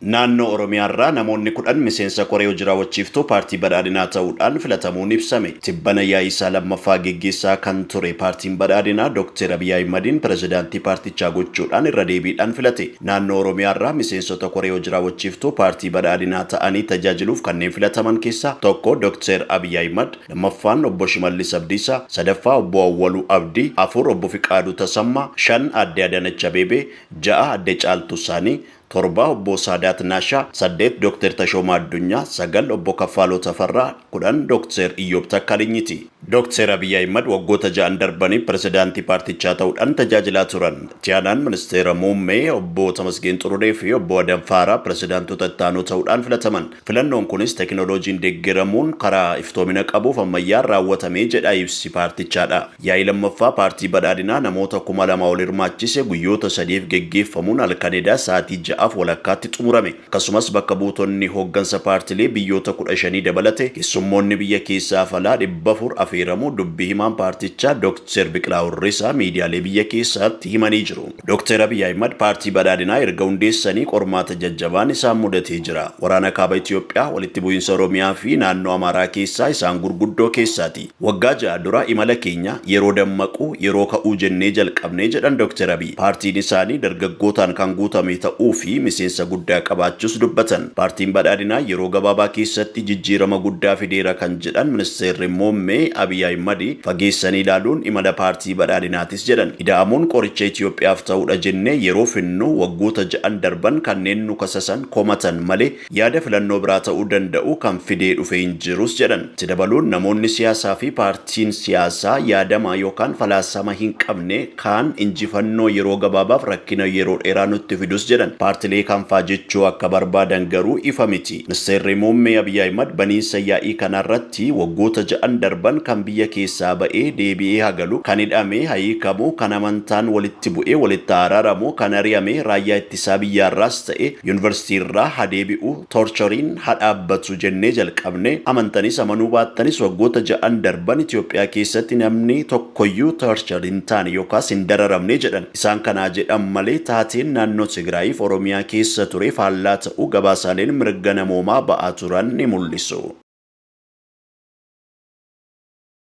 Naannoo Oromiyaarraa namoonni 10 miseensa koree hojii raawwachiiftuu paartii badhaadhinaa ta'uudhaan filatamuun ibsame. Tibbana yaa'ii isaa lammaffaa geggeessaa kan ture paartiin badhaadhinaa Dookter Abiy Ahimadiin pirezidaantii paartichaa gochuudhaan irra deebiidhaan filate. Naannoo Oromiyaarraa miseensota koree hojii raawwachiiftuu paartii badhaadhinaa ta'anii tajaajiluuf kanneen filataman keessaa tokko Dookter Abiy Ahimad, lammaffaan obbo Shimallis Abdiisaa, sadaffaa obbo Awwaluu Abdii, afur obbo Fiqaaduu Tasammaa, shan aadde Adaanach Abeebee, ja'a aadde Caaltuu Saanii, 7 obbo Saadaat Naashaa, 8 Dookter Tashoomaa Addunyaa, 9 obbo Kaffaaloo Tafarraa, 10 Dookter Iyyoob Takkalinyiti. Dookter Abiy Ahimad waggoota 6n darbaniif pirezidaantii paartichaa ta'uudhaan tajaajilaa turan. Itti aanaan ministeera muummee obbo Tamasgeen Xurunee fi obbo Adam Faaraa pirezidaantota itti aanoo ta'uudhaan filataman. Filannoon kunis teekinooloojiin deeggaramuun karaa iftoomina qabuuf ammayyaan raawwatamee jedha ibsi paartichaadha. Yaa'ii lammaffaa paartii badhaadhinaa namoota 2000 ol hirmaachise guyyoota sadiif geggeeffamuun halkan edaa sa'aatii 6:30tti xumurame. Akkasumas bakka buutonni hooggansa paartilee biyyoota 15 dabalate keessummoonni biyya keessaaf alaa 400 afeeramuu dubbii himaan paartichaa Dookter Biqilaa Hurrisaa miidiyaalee biyya keessaatti himanii jiru. Dookter Abiy Ahimad paartii badhaadhinaa erga hundeessanii qormaata jajjabaan isaan mudatee jira. Waraana kaaba Itoophiyaa, walitti bu'iinsa Oromiyaa fi naannoo Amaaraa keessaa isaan gurguddoo keessaati. Waggaa 6 dura imala keenya yeroo dammaquu, yeroo ka'uu jennee jalqabnee jedhan Dookter Abiy. Paartiin isaanii dargaggootaan kan guutame ta'uu fi miseensa guddaa qabaachuus dubbatan. Paartiin badhaadhinaa yeroo gabaabaa keessatti jijjiirama guddaa fideera kan jedhan ministeerri muummee Abiy Ahimad fageessanii ilaaluun imala paartii badhaadhinaatis jedhan. Ida'amuun qoricha Itoophiyaaf ta'uudha jennee yeroo finnu waggoota 6n darban kanneen nu kasasan komatan malee yaada filannoo biraa ta'uu danda'u kan fidee dhufe hin jirus jedhan. Itti dabaluun namoonni siyaasaa fi paartiin siyaasaa yaadama yookaan falaasama hin qabne kaan injifannoo yeroo gabaabaaf rakkina yeroo dheeraa nutti fidus jedhan. Paartilee kamfaa jechuu akka barbaadan garuu ifa miti. Ministeerri muummee Abiy Ahimad baniinsa yaa'ii kanarratti waggoota 6n darban kan biyya keessaa ba'ee deebi'ee hagalu, kan hidhame hahiikamu, kan amantaan walitti bu'ee walitti araaramu, kan ari'ame raayyaa ittisaa biyyaarraas ta'e yuunivarsiitiirraa ha deebi'u, torchoriin ha dhaabbatu jennee jalqabne. Amantanis amanuu baattanis waggoota 6n darban Itoophiyaa keessatti namni tokkoyyuu torchor hin taane yookaas hin dararamne jedhan. Isaan kanaa jedhan malee taateen naannoo Tigraayiif Oromiyaa keessa ture faallaa ta'uu gabaasaaleen mirga namoomaa ba'aa turan ni mul'isu.